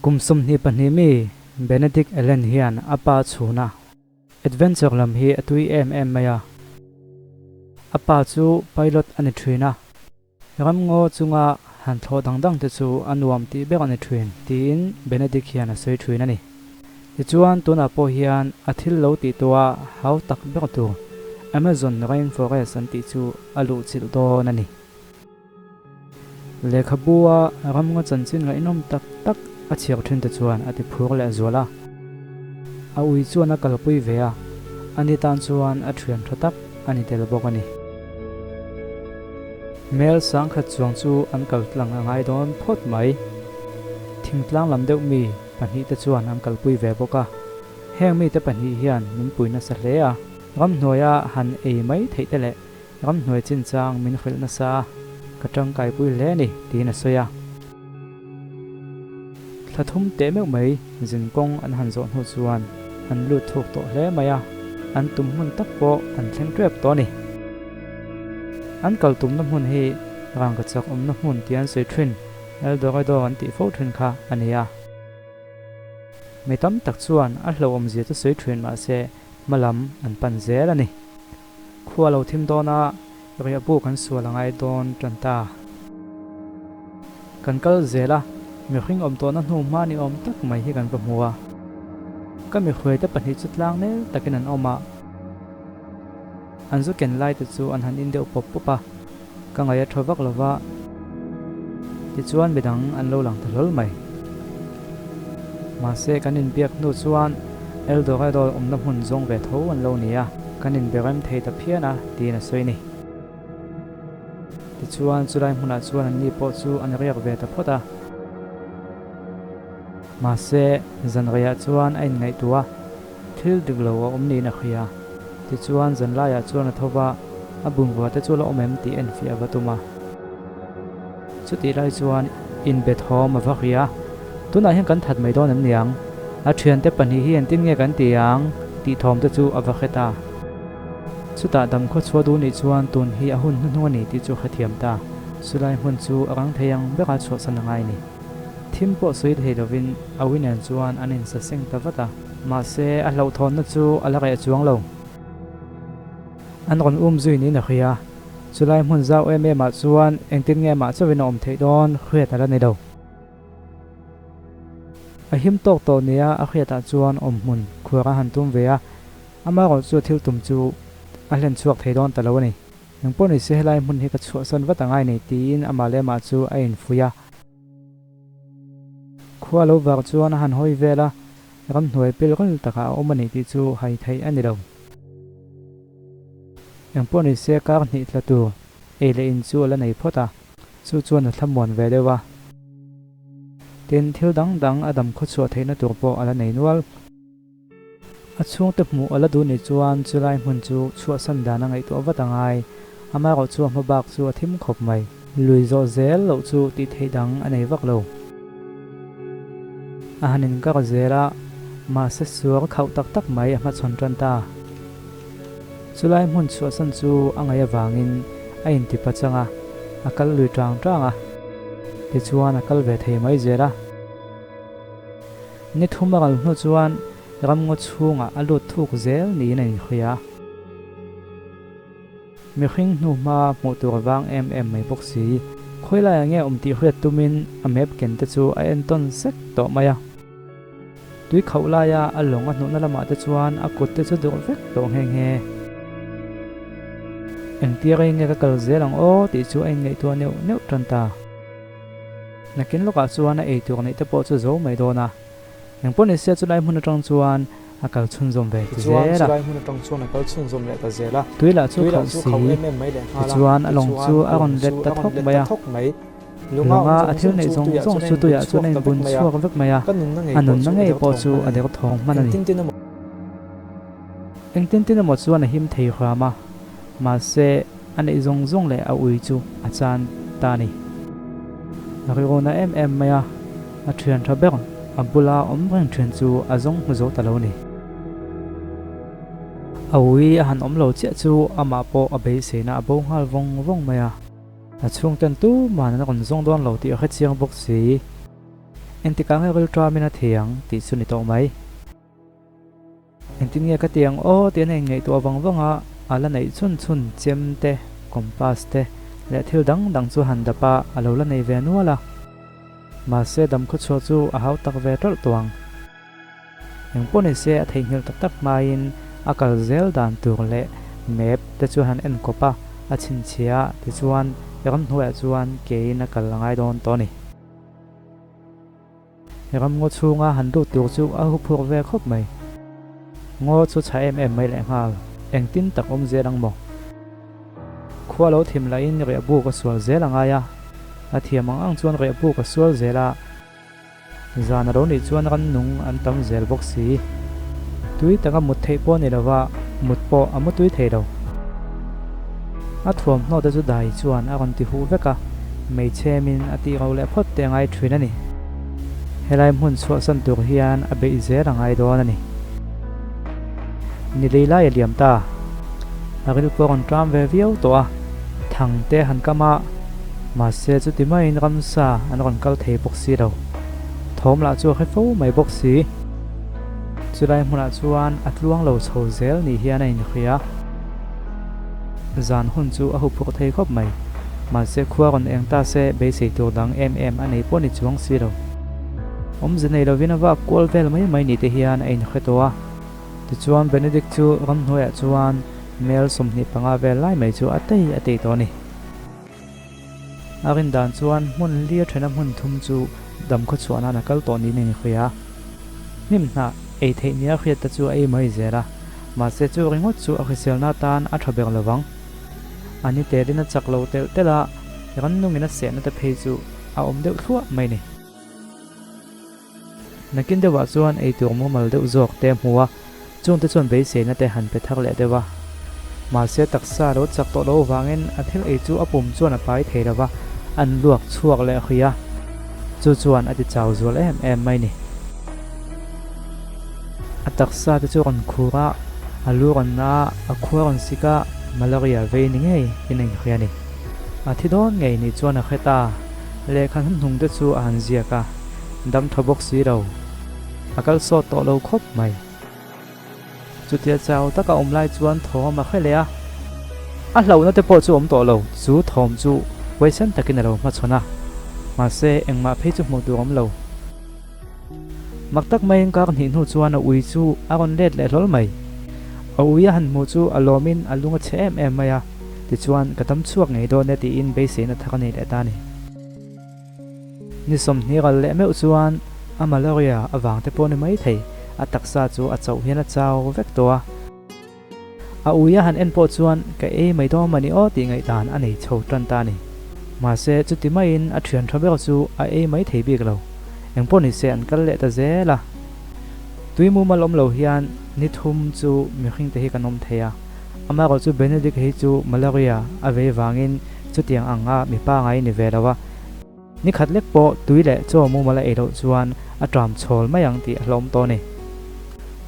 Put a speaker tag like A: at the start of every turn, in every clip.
A: Kum 22 mi Benedict Allen hian a pa chhuna adventure lam hi a tui em em mai a. A pa chu pilot a ni thin a, ramngaw chunga han thlawh dang dang te chu a nuam tih ber a ni thin tiin Benedict hian a sawi thin a ni. Tichuan tunah pawh hian a thil lo tih tawha hau tak ber tur Amazon Rainforest an tih chu a luhchilh dawn a ni. Lehkhabua ramngaw chanchin ngaihnawm tak tak a chhiar thin te chuan a ti phur leh zual a. A ui chuan a kalpui ve a, ani tan chuan a thian tha tak a ni tel bawk a ni. Mel sangkhat chuang chu an kal tlang a ngai dawn phawt mai. Thingtlang lam deuh mi pahnihte chuan an kalpui ve bawk a. Heng mite pahnih hian min pui nasa hle a, ramhnuaia han ei mai theih te leh Ramhnuai chinchang min hrilh nasa a, ka tangkaipui hle a ni, tiin a sawi a. Thla thum teh meuh mai zinkawng an han zawh hnu chuan an lut thuk tawh hle mai a, an tum hmun tak pawh an thleng tep tawh a ni. An kal tumna hmun hi rangkachak awmna hmun tih an sawi thin, El Dorado an tih fo thin kha a ni a. Mi tam tak chuan a hlauhawmzia chu sawi thin mahse hmalam an pan zel a ni. Khua lo thim dawn a, riahbu kan sual a ngai dawn tan ta. Kan kal zel a, mihring awm tawhna hnu hma ni awm tak mai hi kan va hmu a. Ka mihruaite pahnih chu tlang nel takin an awm a, an zu ken lai te chu an han in deuh pawp pawp a, ka ngaih a tha vak lo va, tichuan midang an lo lang ta hlawl mai. Mahse kan inbiak hnu chuan El Dorado awmna hmun zawng ve tho an lo ni a, kan inbe rem thei ta phian a, tiin a sawi a ni. Tichuan chulai hmunah chuan anni pawh chu an riak ve ta phawt a. Mahse zanreiah chuan a inngaihtuah a, thil dik lo a awm niin a hria. Tichuan zanlaiah chuan a tho va, a bungrua te chu la awm em tih enfiah a va tum a. Chutih lai chuan inbe thawm a va hria. Tunah hian kan that mai dawn em niang? A thiante pahnih hi engtin nge kan ti ang? tih thawm te chu a va hre ta. Chutah damkhaw chhuah duh nih chuan tun hi a hun hnuhnung a ni tih chu a hrethiam ta. Chulai hmun chu a rang thei ang bera chhuahsan a ngai ni. Thim pawh sawi thei lovin a ui nen chuan an insaseng ta vat a. Mahse a hlauhthawnna chu a la reh chuang lo. An rawn um zui niin a hria. Chulai hmun zau em em ah chuan engtin nge mah chauhin a awm theih dawn hriat a la ni lo. A him tawk tawh nia a hriatah chuan awm hmun khuar a han tum ve a, amaherawh chu a thil tum chu a hlen chhuak thei dawn ta lo a ni. Engpawh ni se helai hmun hi ka chhuahsan vat angai nei tiin amah leh amah chu a infuih a. Khua lo var chuan a han hawi vel a, ramhnuai pil rul takah a awm a ni tih chu hai theih a ni lo. Engpawh ni se kar hnih tla tur ei leh in chu a la nei phawt a, chu chuan a thlamuan ve deuh a. Tin, thil dang dang a dam khawchhuah theihna tur pawh a la nei nual. A chhungte hmuh a la duh nih chuan chulai hmun chu chhuahsan dan a ngaihtuah vat a ngai. Amaherawh chu a hma bak chu a thim khawp mai. Lui zawh zel loh chu tih theih dang a nei vak lo. A han inkar zel a, mahse suar khauh tak tak mai a hmachhawn tan ta. Chulai hmun chhuahsan chu a ngaih avangin a inti pachang a, a kal lui tang tang a. Tichuan a kal ve thei mai zel a. Ni thum a ral hnu chuan ramngaw chhungah a lut thuk zel niin a inhria. Mihring hnuhma hmuh tur a vang em em mai bawk si. Khawilaiah nge awm tih hriat tumin a map ken te chu a entawn sek tawh mai a. Tui khauh laia a lawng a hnuhna lamah te chuan a kut te chu durh vek tawh nghe nghe. Engtir ei nge ka kal zel ang aw tih chu a inngaihtuah neuh neuh tan ta. Nakin lawkah chuan a ei tur neih te pawh chu zo mai dawn a. Engpawh ni se chulai hmun atang chuan a kal chhunzawm ve ta
B: Tichuan,
A: zel a.
B: chulai hmun atang chuan a kal chhunzawm leh ta zel a.
A: Tui lah chu
B: Tui lah
A: khauh
B: chu
A: si.
B: khauh em em mai leh nghal a.
A: Tichuan a lawng
B: Tichuan
A: chu
B: a
A: a rawn
B: lawng
A: let
B: chu
A: ta
B: a rawn
A: thawk
B: let
A: mai
B: ta
A: a.
B: thawk mai. Lunga
A: Lunga
B: awm
A: a
B: zawng
A: thil
B: zawng
A: neih
B: chu
A: zawng
B: tuiah
A: zawng
B: chuan a
A: chu
B: inbun
A: tuiah chuan
B: chhuak
A: a
B: ta vek
A: inbun
B: mai a.
A: chhuak vek mai a.
B: Ka nunna ngei
A: A
B: pawh
A: nunna
B: chu a
A: ngei
B: der
A: pawh
B: thawng
A: chu
B: hman a
A: a
B: ni.
A: der thawng hman a ni.
B: Engtin tin emaw.
A: Engtin tin emaw chuan a him thei hram a, mahse a neih zawng zawng leh a ui chu a chan ta a ni. Rilruna em em mai a, a thian tha ber a bula awm reng thin chu a zawng hmu zo ta lo a ni. A ui a han awm lo chiah chu amah pawh a beiseina a bo nghal vawng vawng mai a. A chhungten tuman an rawn zawng dawn lo tih a hrechiang bawk si. Engtikah nge rilṭamin a thei ang tih chu ni tawh mai. Engtin nge ka ti ang aw tiin a inngaihtuah vang vang a, a la neih chhun chhun chem te, compass te leh thil dang dang chu han dap a, a lo la nei ve nual a. Mahse damkhawchhuah chu a hau tak ve ṭalh tawh ang. Engpawh ni se a theihnghilh tak tak hmain a kal zel dan tur leh map te chu han en kawp a, a chhinchhiah a, tichuan ramhnuaiah chuan kein a kal a ngai dawn tawh a ni. Ramngaw chhunga han lut tur chu a huphurh ve khawp mai. Ngaw chu chha em em mai lehnghal, engtin tak awm zel ang maw? Khua lo thim lahin riahbuk a sual zel a ngai a, a thiam ang ang chuan riahbuk a sual zel a, zan a lo nih chuan rannung an tam zel bawk si. Tui taka mut theih pawh a ni lova, mut pawh a mu tui thei lo. A thuamhnaw te chu dai chuan a rawn ti huh vek a, hmeichhemin a tih ro leh phawt te a ngai thin a ni. Helai hmun chhuahsan tur hian a beih zel a ngai dawn a ni. Ni lei lai a liam ta. A ril pawh a rawn ṭam ve viau tawh a, thang te han kam a, mahse chuti maiin ramsa an rawn kal thei bawk si lo. Thawm lah chu a hre fo mai bawk si. Chulai hmunah chuan a tluang lo chho zel ni hian a inhria. Zan hun chu a huphurh thei khawp mai. Mahse khua rawn eng ta se beisei tur dang em em a nei pawh ni chuang si lo. Awmze nei lovin a vak kual vel mai mai ni te hian a inhre tawh a. Tichuan Benedict chu ramhnuaiah chuan mel 25 vel lai mai chu a tei a tei tawh a ni. A rin dan chuan hmun lia thena hmun thum chu damkhaw chhuah nan a kal tawh niin a inhria. Hnim hnah ei theih nia hriat te chu a ei mai zel a, mahse chu ringawt chu a hriselna atan a tha ber lovang. A ni telin a chak lo telh telh a, rannungin a sehna te phei chu a awm deuh thluah mai ni. Nakin deuhah chuan eitur mumal deuh zawk te a hmu a, chungte chuan beiseina te han pe thar leh deuh a. Mahse taksa lo chak tawh loh vangin a thil ei chu a pum chuan a pai thei lo va, an luak chhuak leh hrui a, chu chuan a ti chau zual em em mai ni. A taksa te chu rawn khur a, a lu rawn na a, a khua rawn sik a, malaria vei ni ngei in a inhria a ni. A thi dawn ngei ni chuan a hre ta. Lehkha hnuhnung te chu a han ziak a, dam tha bawk si lo. A kal sawt tawh lo khawp mai. Chutia chau taka awm lai chuan thawm a hre leh a. A hlauhna te pawh chu awm tawh lo, chu thawm chu huaisen takin a lo hmachhawn a. Mahse, engmah phei chu hmuh tur awm lo. Mak tak maiin kar hnih hnu chuan a ui chu a rawn let leh hlawl mai. A ui a han hmuh chu a lawmin a lung a chhe em em mai a, tichuan ka dam chhuak ngei dawn e tiin beiseina thar a nei leh ta a ni. Ni 20 ral leh meuh chuan a malaria avang te pawh ni mai thei, a taksa chu a chauh hian a chau vek tawh a. A ui a han en pawh chuan ka ei mai dawn mah ni aw tih ngaihdan a nei chho tan ta a ni. Mahse, chuti maiin a thian tha ber chu a ei mai thei bik lo. Engpawh ni se an kal leh ta zel a. Tui mumal awm lo hian ni thum chu mihring te hi kan awm thei a. Amaherawh chu Benedict hi chu malaria a vei vangin chutiang anga mipa ngai ni ve lo a. Ni khat lek pawh tui leh chaw mumal a ei loh chuan a ṭam chhawl mai ang tih a hlawm tawh a ni.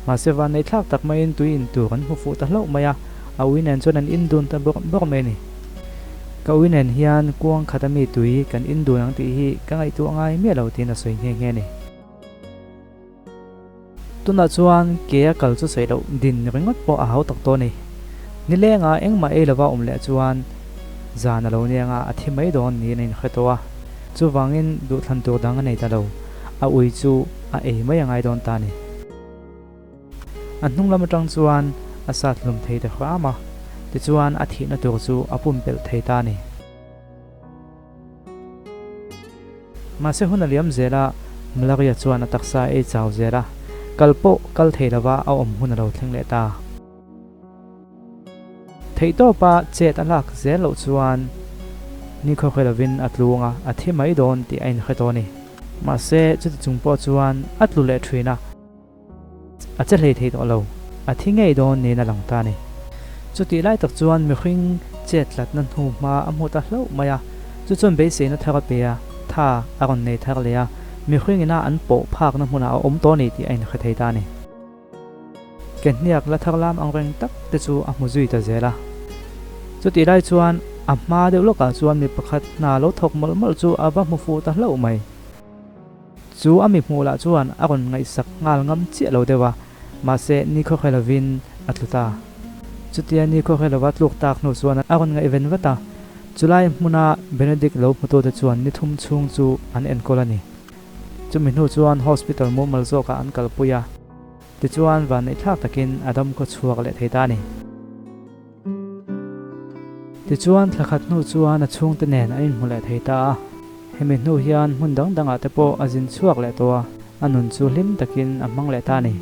A: Mahse vannei thlak tak maiin tui in tur an hmu fuh ta hlauh mai a, a ui nen chuan an in dun ta bawrh bawrh mai a ni. Ka ui nen hian kuang khat ami tui kan in dun ang tih hi ka ngaihtuah ngai miah lo tiin a sawi nghe nghe a ni. Tunah chuan ke a kal chu sawi loh din ringawt pawh a hau tak tawh a ni. Nilenga engmah ei lova awm leh chuan zan a lo niang a, a thi mai dawn niin a inhre tawh a. Chuvangin duhthlan tur dang a nei ta lo, a ui chu a ei mai a ngai dawn ta a ni. A hnung lam atang chuan a sat hlum thei ta hram a, tichuan a thihna tur chu a pumpelh thei ta a ni. Mahse hun a liam zel a, Malaria chuan a taksa a ei chau zel a, kal pawh kal thei lova a awm hun a lo thleng leh ta. Theihtawpa chet a lak zel loh chuan nikhawkhe lovin a tlung a, a thi mai dawn tih a inhre tawh a ni. Mahse chuti chung pawh chuan a tlu leh thin a. A che hlei thei tawh lo, a thi ngei dawn niin a lang ta a ni. Chutih lai tak chuan mihring chet tlatna hnu hma a hmu ta hlauh mai a, chu chuan beiseina thar a pe a, tha a rawn nei thar leh a, mihring ina an pawh phakna hmunah a awm tawh a ni tih a inhre thei ta a ni. Ke hniak la thar lam ang reng tak te chu a hmu zui ta zel a. Chutih lai chuan a hma deuh lawkah chuan mi pakhat hna lo thawk mawlh mawlh chu a va hmu fuh ta hlauh mai. Chu a mi hmuh lah chuan a rawn ngaihsak nghal ngam chiah lo deuh a, mahse nikhawkhe lovin a tlu ta. Chutia nikhawkhe lova tluk tak hnu chuan a rawn ngaihven vat a, chulai hmuna Benedict lo hmutute chuan ni thum chhung chu an enkawl a ni. Chumi hnu chuan hospital mumal zawkah an kalpui a, tichuan vanneihthlak takin a dam khaw chhuak leh thei ta a ni. Tichuan thla khat hnu chuan a chhungte nen an inhmu leh thei ta a, hemi hnu hian hmun dang dangah te pawh a zin chhuak leh tawh a, a nun chu hlim takin a hmang leh ta a ni.